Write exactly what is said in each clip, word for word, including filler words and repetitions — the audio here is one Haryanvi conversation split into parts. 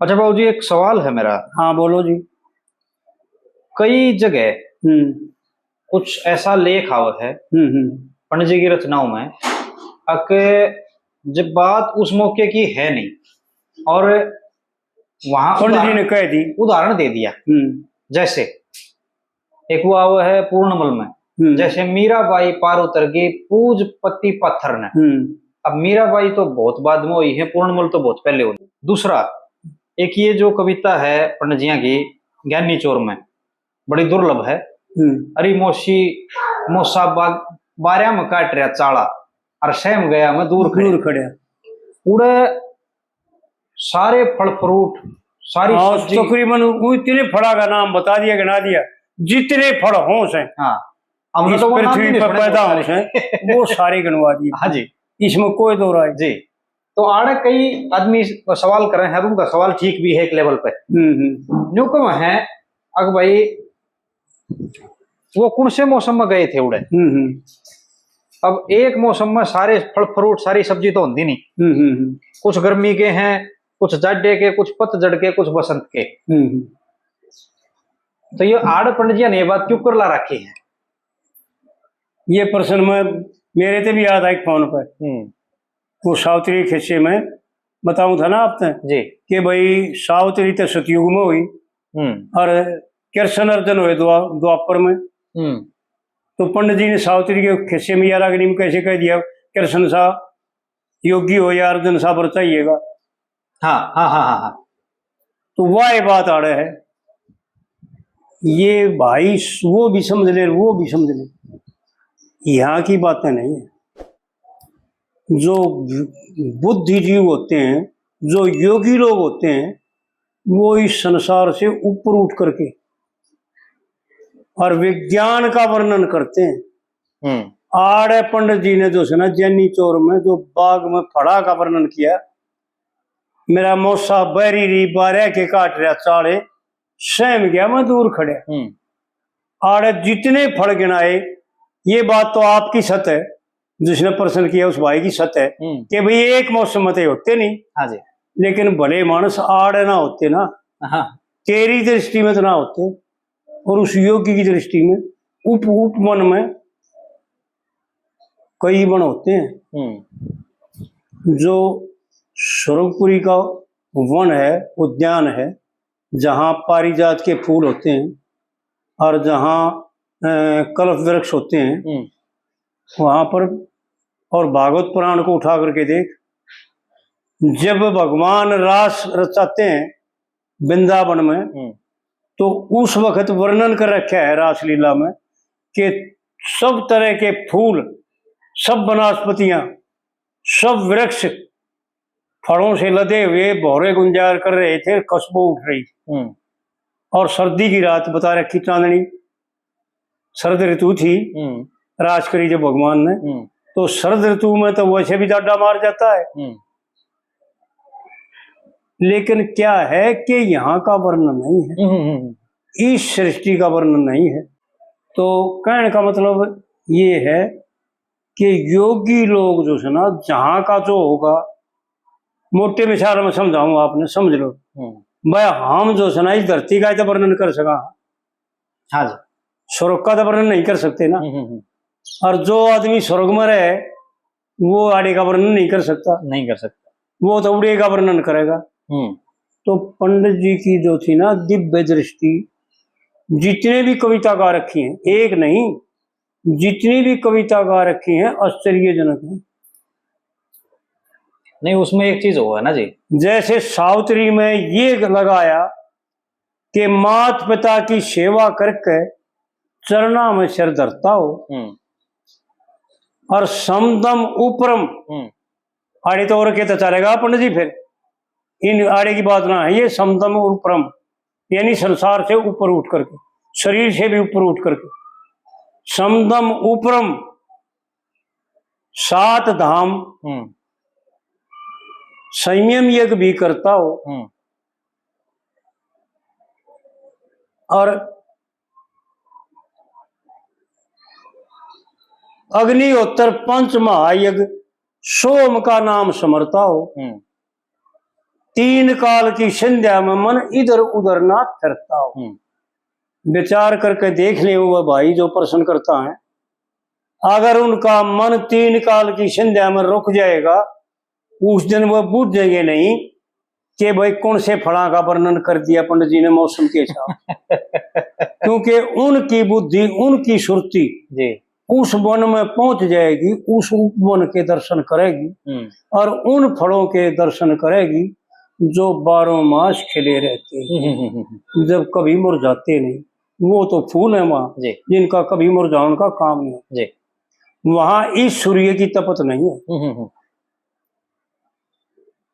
अच्छा बाबू जी, एक सवाल है मेरा। हाँ, बोलो जी। कई जगह हम्म। कुछ ऐसा लेख आवे है हम्म, हम्म। पंडित जी की रचनाओं में, अक जब बात उस मौके की है नहीं और वहां पंडित जी उदाहरण, ने कह दी। उदाहरण दे दिया। हम्म। जैसे एक वो आवे है पूर्णमल में, हम्म। जैसे मीराबाई पार उतर गई पूजपति पत्थर ने। हम्म। अब मीराबाई तो बहुत बाद में हुई है, पूर्णमल तो बहुत पहले हुई। दूसरा, एक ये जो कविता है पंडित जियां की, ज्ञानी चोर में, बड़ी दुर्लभ है। हम्म। अरे मौसी, मौसा बाग, बारह में काट रहा चाला, और सहम गया मैं दूर खड़े। दूर खड़े। उड़े सारे फल फ्रूट, सारी हाँ, सब्जी। तकरीबन वो इतने फला का नाम बता दिया, गिना दिया, जितने फल हों से हाँ, हमने इस तो वो नाम पृथ्वी भी नहीं पर सुने पैदा बहुत हों सारे। से, वो सारे गिनवा दिए। हाँ जी। इसमें कोई दो राय जी। तो आड़े कई आदमी सवाल कर रहे हैं, उनका सवाल ठीक भी है एक लेवल पे। हम्म, हम्म। न्यू क्यों है, अक भाई, वो कौन से मौसम में गए थे उड़े? हम्म, हम्म। अब एक मौसम में सारे फल फ्रूट, सारी सब्जी तो होती नहीं। हम्म, हम्म, हम्म। कुछ गर्मी के हैं, कुछ जाड़े के, कुछ पतझड़ के, कुछ बसंत के। हम्म, हम्म। तो ये आड़ पंडित जी ने ये बात क्यों कर ला रखी है? ये प्रश्न मैं, मेरे ते भी याद आया फोन पर। हम्म। वो सावित्री के खिस्से में बताऊं था ना आप तै जी। कि भाई सावित्री तो सतयुग में हुई हम्म। और कृष्ण अर्जुन हुए द्वा-, द्वापर में। हम्म। तो पंडित जी ने सावित्री के खिस्से में या रागनी में कैसे कह दिया, कृष्ण सा योगी हो या अर्जुन सा वर चाहिएगा। हाँ, हाँ, हाँ, हाँ, हाँ। तो वह ये बात आड़े है, ये भाई वो भी समझ ले, वो भी समझ ले, यहाँ की बातें नहीं है। जो बुद्धिजीव होते हैं, जो योगी लोग होते हैं, वो इस संसार से ऊपर उठ करके और विज्ञान का वर्णन करते हैं। हम्म। आड़े पंडित जी ने जो है ना जैनी चोर में जो बाग में फड़ा का वर्णन किया, मेरा मौसा बैरी री बारह के काट रहा चाले, सहम गया मैं दूर खड़े। हम्म। आड़े जितने फल गिनाए, ये बात तो आपकी सत है, जिसने प्रश्न किया उस भाई की सत है हम्म। कि भाई एक मौसम में तो होते नहीं, हाँ जी। लेकिन भले मानस आड़े ना होते ना, हाँ। तेरी दृष्टि में तो ना होते, और उस योगी की दृष्टि में उप उपवन में कई वन होते हैं। हम्म। जो स्वर्गपुरी का वन है, उद्यान है, जहाँ पारिजात के फूल होते हैं और जहाँ, अ, कल्प वृक्ष होते हैं, हम्म। वहाँ पर, और भागवत पुराण को उठा करके देख, जब भगवान रास रचाते हैं वृंदावन में, हम्म। तो उस वक्त वर्णन कर रखा है रासलीला में कि सब तरह के फूल, सब वनस्पतियां, सब वृक्ष फलों से लदे हुए भौरे गुंजार कर रहे थे, खुशबू उठ रही। हम्म। और सर्दी की रात बता रखी, चांदनी, शरद ऋतु थी, हम्म। रास करी जब भगवान ने, हम्म। तो शरद ऋतु में तो वैसे भी डाडा मार जाता है। हम्म। लेकिन क्या है कि यहाँ का वर्णन नहीं है, हम्म, हम्म, हम्म। इस सृष्टि का वर्णन नहीं है। तो कहने का मतलब ये है कि योगी लोग जो है ना, जहाँ का जो होगा, मोटे विचार में समझाऊं, आपने समझ लो। हम्म। भाई, हम जो है ना, इस धरती का ही तो वर्णन कर सका, हाँ जी। स्वर्ग का तो वर्णन नहीं कर सकते ना। हम्म, हम्म, हम्म। और जो आदमी स्वर्ग में रहे, वो आड़े का वर्णन नहीं कर सकता। नहीं कर सकता। वो तो उड़े का वर्णन करेगा। हम्म। तो पंडित जी की जो थी ना दिव्य दृष्टि, जितने भी कविता गा रखी हैं, एक नहीं, जितनी भी कविता गा रखी हैं, आश्चर्यजनक हैं। नहीं, उसमें एक चीज और है ना जी। जैसे सावित्री में ये लगाया कि मात पिता की सेवा करके चरणा में सिर धरता हो। हम्म। और समदम उपरम, हम्म। आड़े तो और के तो चलेगा पंडित जी, फिर इन आड़े की बात ना है, ये समदम उपरम, यानी संसार से ऊपर उठ करके, शरीर से भी ऊपर उठ करके, समदम उपरम सात धाम, हम्म। संयम यज्ञ भी करता हो, हम्म। और अग्निहोत्र पंच महायज्ञ सोम का नाम स्मरता हो, हम्म। तीन काल की संध्या में मन इधर उधर ना फिरता हो। विचार करके देख ले, वह भाई जो प्रश्न करता है, अगर उनका मन तीन काल की संध्या में रुक जाएगा, उस दिन वह बूझेंगे नहीं कि भाई कौन से फला का वर्णन कर दिया पंडित जी ने मौसम के हिसाब से। क्योंकि उनकी बुद्धि, उनकी सुरती जी। उस वन में पहुंच जाएगी, उस उपवन के दर्शन करेगी हम्म। और उन फलों के दर्शन करेगी जो बारह मास खिले रहते हैं, हम्म, हम्म, हम्म, हम्म। जब कभी मुरझाते नहीं। वो तो फूल है वहाँ, जी। जिनका कभी मुरझाने का काम नहीं। जी। वहाँ इस सूर्य की तपत नहीं है। हम्म, हम्म, हम्म।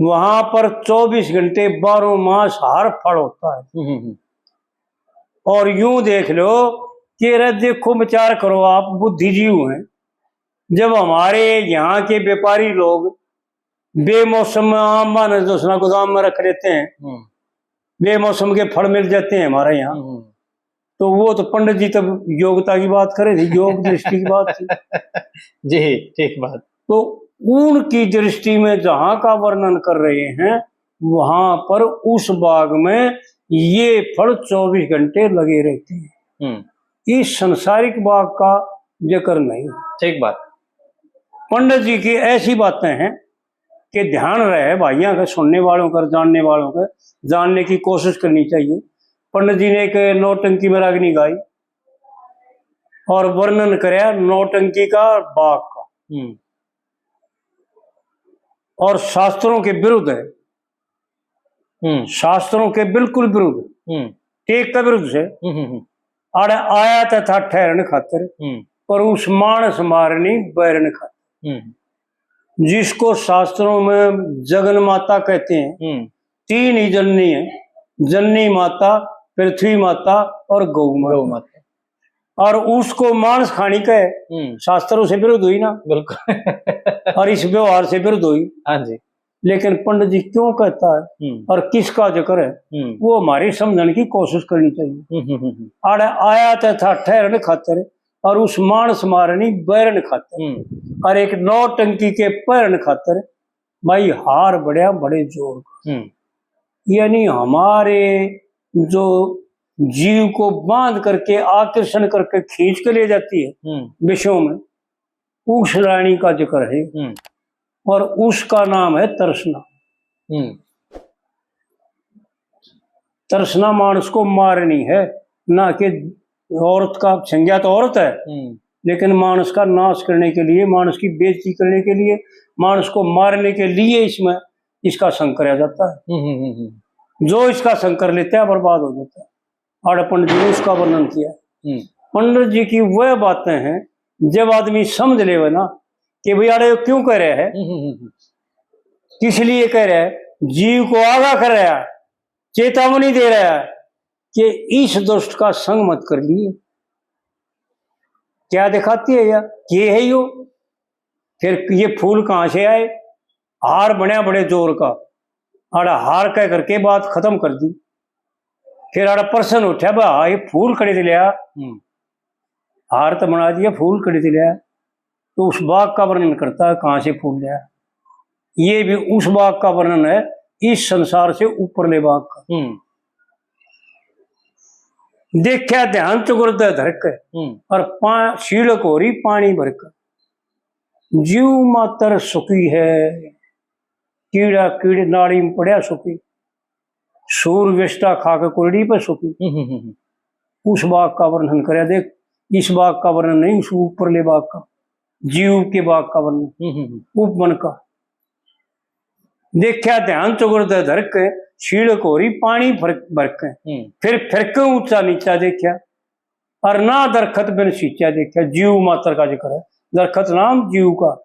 वहां पर चौबीस घंटे बारह मास हर फल होता है। हम्म, हम्म, हम्म। और यूं देख लो कि, अरे देखो, विचार करो, आप बुद्धिजीव हैं, जब हमारे यहाँ के व्यापारी लोग बेमौसम में आम मानस दूसरा गोदाम में रख लेते हैं, हम्म। बेमौसम के फल मिल जाते हैं हमारे यहाँ, हम्म। तो वो तो पंडित जी तब योग्यता की बात करे थे, योग दृष्टि की बात थी। जी, ठीक बात। तो उनकी दृष्टि में जहां का वर्णन कर रहे हैं, वहां पर उस बाग में ये फल चौबीस घंटे लगे रहते हैं। हम्म। इस संसारिक बाग का जिक्र नहीं। ठीक बात। पंडित जी की ऐसी बातें हैं कि ध्यान रहे भाइयों के, सुनने वालों का, जानने वालों का, जानने की कोशिश करनी चाहिए। पंडित जी ने एक नौटंकी में रागनी गाई और वर्णन करया नौटंकी का, बाग का। हम्म। और शास्त्रों के विरुद्ध है। हम्म। शास्त्रों के बिल्कुल विरुद्ध, हम्म। टेक के विरुद्ध से। हम्म, हम्म, हम्म। आड़े आया तो था ठहरण खातर, हम्म। पर उस मानस मारनी बैरण खातर। हम्म। जिसको शास्त्रों में जगन माता कहते हैं, हम्म। तीन ही जननी है, जननी माता, पृथ्वी माता और गौ माता। गौ माता। और उसको मानस खानी कहे, हम्म। शास्त्रों से विरुद्ध हुई ना। बिल्कुल। और इस व्यवहार से विरुद्ध हुई। हाँ जी। लेकिन पंडित जी क्यों कहता है हम्म। और किसका जिक्र है, हम्म। वो हमारी समझने की कोशिश करनी चाहिए। हम्म, हम्म, हम्म। आड़े आया तो था ठहरण खातर और उस मानस मारनी बैरण खातर हम्म। और एक नौटंकी के पैरण खातर भाई हार बढ़या बड़े जोर का। हम्म। यानी हमारे जो जीव को बांध करके, आकर्षण करके खींच के ले जाती है हम्म। विषयों में, उस रानी का जिक्र है। हम्म। और उसका नाम है तृष्णा। हम्म। तृष्णा मानस को मारनी है, ना कि औरत का, संज्ञा तो औरत है, हम्म। लेकिन मानस का नाश करने के लिए, मानस की बेइज्जती करने के लिए, मानस को मारने के लिए इसमें, इसका संग करया जाता है। हम्म, हम्म, हम्म, हम्म। जो इसका संग कर लेता है, बर्बाद हो जाता है। आड़े पंडित जी ने उसका वर्णन किया। हम्म। पंडित जी की वह बातें हैं, जब आदमी समझ लेवे ना कि भाई आड़े क्यों कह रहा है, हम्म, हम्म, हम्म। किस लिए कह रहा है, जीव को आगाह कर रहा है, चेतावनी दे रहा है कि इस दुष्ट का संग मत कर लिए। क्या दिखाती है यार, ये है यो। फिर ये फूल कहाँ से आए? हार बनया बड़े जोर का। आड़ा हार कह करके बात खत्म कर दी। फिर आड़ा प्रश्न उठा, "बा, हाँ, ये फूल कड़े से लिया? हम्म। हार तो बना दिया, फूल कड़े से लिया?" तो उस बाग का वर्णन करता है, कहाँ से फूल लिया। ये भी उस बाग का वर्णन है, इस संसार से ऊपरले बाग का। हम्म। देखा ध्यान चुगुरदे धर के, हम्म। और पा-, सीलक हो रही पानी भर के। जीव मात्र सुखी है, कीड़ा कीड़ नाली में पड़ा सुखी, सूर विष्टा खा के कुरड़ी पे सुखी। हम्म, हम्म, हम्म। उस बाग का वर्णन करे। देख, इस बाग का वर्णन नहीं, उस ऊपरले बाग का, जीव के बाग का वर्णन, हम्म, हम्म, हम्म। उपवन का। देखा ध्यान चुगुरदे धर के, सीलक हो रही पानी भर, भर के। हम्म। फिर फिर के ऊंचा नीचा देखा, और ना दरखत बिन सींचा देखा। जीव मात्र का जिक्र है, दरखत नाम जीव का।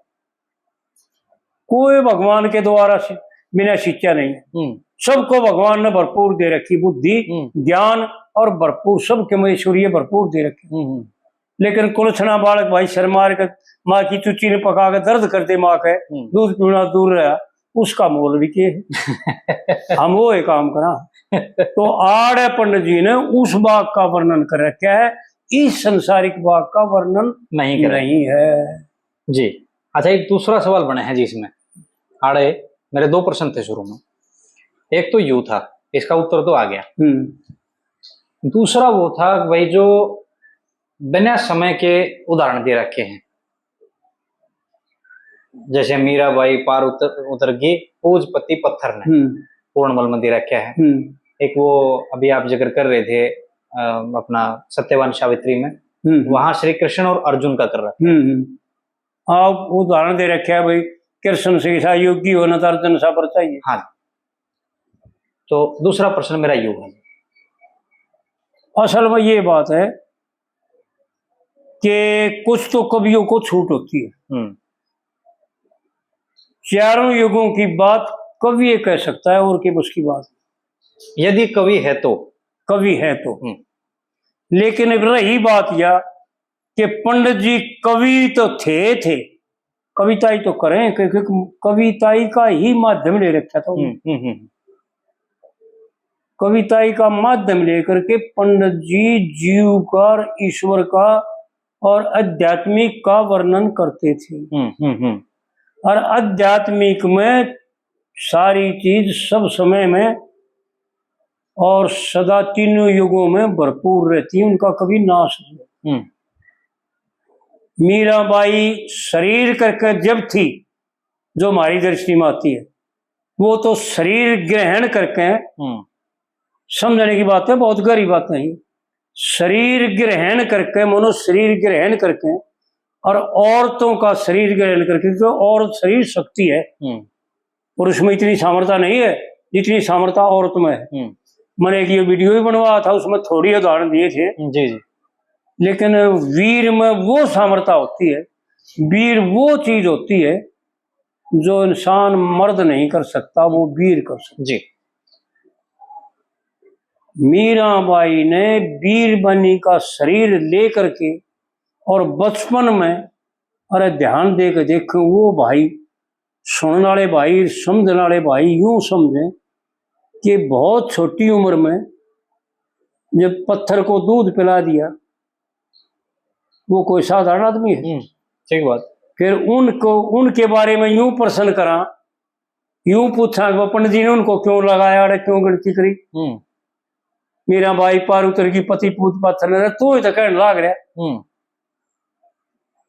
कोई भगवान के द्वारा सि-, बिना सींचा नहीं है। हम्म। सबको भगवान ने भरपूर दे रखी बुद्धि, हम्म। ज्ञान और भरपूर, सबके में ऐश्वर्य भरपूर दे रखे। हम्म, हम्म। लेकिन कुलछना बालक भाई शर्मा के माँ की चुच्ची ने पका के दर्द करते माँ के, हम्म। दूध पीना दूर रहा, उसका मोल भी के है? हम वो एक काम करा। तो आड़े पंडित जी ने उस बाग का वर्णन कर रखा है, इस संसारिक बाग का वर्णन नहीं करा। नहीं है। जी। अच्छा, एक दूसरा सवाल बने है जी इसमें। आड़े मेरे दो प्रश्न थे शुरू में। एक तो यू था, इसका उत्तर तो आ गया। हम्म। दूसरा वो था कि भाई, जो बिना समय के उदाहरण दे रखे हैं, जैसे मीराबाई पार उतर, उतर गई पूज पति पत्थर ने, हम्म। पूर्णमल में दे रखे हैं। हम्म। एक वो अभी आप जिक्र कर रहे थे, अ, अपना सत्यवान सावित्री में, हम्म। वहां श्री कृष्ण और अर्जुन का कर रखा है। हम्म, हम्म। आप उदाहरण दे रखे है भाई, कृष्ण से ऐसा योगी होना तो अर्जुन सा पर चाहिए। हाँ। तो दूसरा प्रश्न मेरा यू है। असल में ये बात है कि कुछ तो कवियों को छूट होती है। हम्म। चारों युगों की बात कवि ये कह सकता है, और के बस की बात। यदि कवि है तो। कवि है तो। हम्म। लेकिन अब रही बात यह कि पंडित जी कवि तो थे, थे, कविता ही तो करें, क्योंकि कविता ही का ही माध्यम ले रखा था। हम्म, हम्म, हम्म। कविता ही का माध्यम लेकर के पंडित जी जीव का और ईश्वर का और आध्यात्मिक का वर्णन करते थे। हम्म, हम्म, हम्म। और आध्यात्मिक में सारी चीज सब समय में और सदा तीनों युगों में भरपूर रहती है, उनका कभी नाश नहीं। हम्म। मीराबाई शरीर करके जब थी, जो हमारी दृष्टि में आती है, वो तो शरीर ग्रहण करके, हम्म। समझने की बात है, बहुत गहरी बात नहीं। शरीर ग्रहण करके, मनुष्य शरीर ग्रहण करके और औरतों का शरीर ग्रहण करके, जो औरत शरीर शक्ति है, हम्म। पुरुष में इतनी सामर्थ्य नहीं है जितनी सामर्थ्य औरत में है। हम्म। मैंने एक ये वीडियो भी बनवाया था, उसमें थोड़ी उदाहरण दिए थे। जी, जी। लेकिन वीर में वो सामर्थ्य होती है, वीर वो चीज होती है जो इंसान मर्द नहीं कर सकता, वो वीर कर सकता। जी। मीराबाई ने वीर बनी का शरीर लेकर के और बचपन में, अरे, ध्यान दे के देखें, वो भाई, सुनने वाले भाई, समझने वाले भाई यूं समझें कि बहुत छोटी उम्र में जब पत्थर को दूध पिला दिया, वो कोई साधारण आदमी है? हम्म, ठीक बात। फिर उनको, उनके बारे में यूं प्रश्न करा, यूं पूछा कि वो पंडित जी ने उनको क्यों लगाया, अरे क्यों गिनती करी? हम्म। मीराबाई पार उतर गई पति पूज पत्थर ने, तू ही तो कहने लाग रहा। हम्म।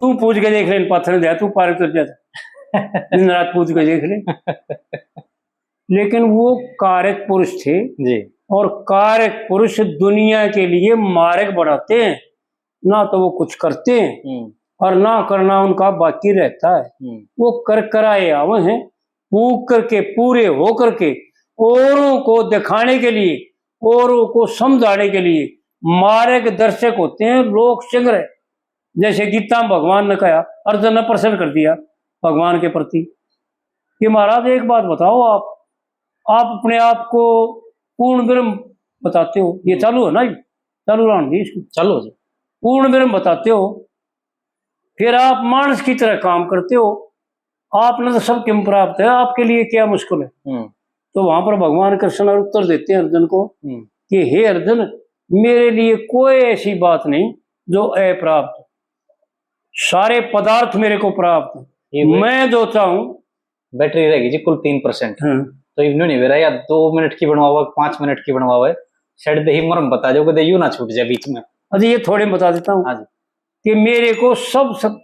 तू पूज के देख ले इन पत्थर ने, तू पार उतर जा। दिन रात पूज के देख ले। लेकिन वो कारक पुरुष थे। जी। और कारक पुरुष दुनिया के लिए मार्ग बनाते हैं, ना तो वो कुछ करते हैं, हम्म। और ना करना उनका बाकी रहता है। हम्म। वो कर कराए आवे हैं, पूग करके, पूरे हो करके, औरों को दिखाने के लिए, औरों को समझाने के लिए मार्गदर्शक होते हैं, लोक संग्रह। जैसे गीता में भगवान ने कहा, अर्जुन ने प्रश्न कर दिया भगवान के प्रति कि महाराज, एक बात बताओ, आप, आप अपने आप को पूर्ण ब्रह्म बताते हो, ये हम्म। चालू है ना, ये चालू रहने दीजिए इसको। चालू हो जाए। पूर्ण ब्रह्म बताते हो, फिर आप मानस की तरह काम करते हो, आपने तो सब किम प्राप्त है, आपके लिए क्या मुश्किल है? हम्म। तो वहां पर भगवान कृष्ण उत्तर देते हैं अर्जुन को हम्म। कि हे अर्जुन, मेरे लिए कोई ऐसी बात नहीं जो अप्राप्त हो। सारे पदार्थ मेरे को प्राप्त है। ये वो मैं जो चाहूं। बैटरी रहेगी जी कुल तीन परसेंट। हाँ। तो इवनू नहीं बेरा या दो मिनट की बनवावे, पांच मिनट की बनवावे, सेट दे ही मरम बता जाओ, कदे यू ना छूट जाए बीच में। अच्छा, ये थोड़े बता देता हूँ हाँ जी। कि मेरे को सब, सब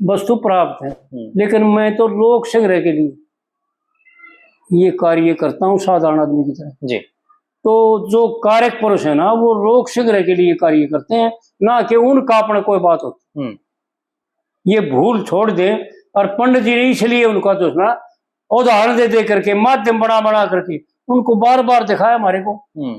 वस्तु प्राप्त है, हम्म। लेकिन मैं तो लोक संग्रह के लिए ये कार्य करता हूँ साधारण आदमी की तरह। जी। तो जो कारक पुरुष है ना, वो लोक संग्रह के लिए कार्य करते हैं, ना कि उनका अपना कोई बात होती। हम्म। ये भूल छोड़ दें। और पंडित जी ने इसलिए उनका जो है ना, उदाहरण दे दे करके, माध्यम बना बना करके उनको बार बार दिखाया हमारे को। हम्म।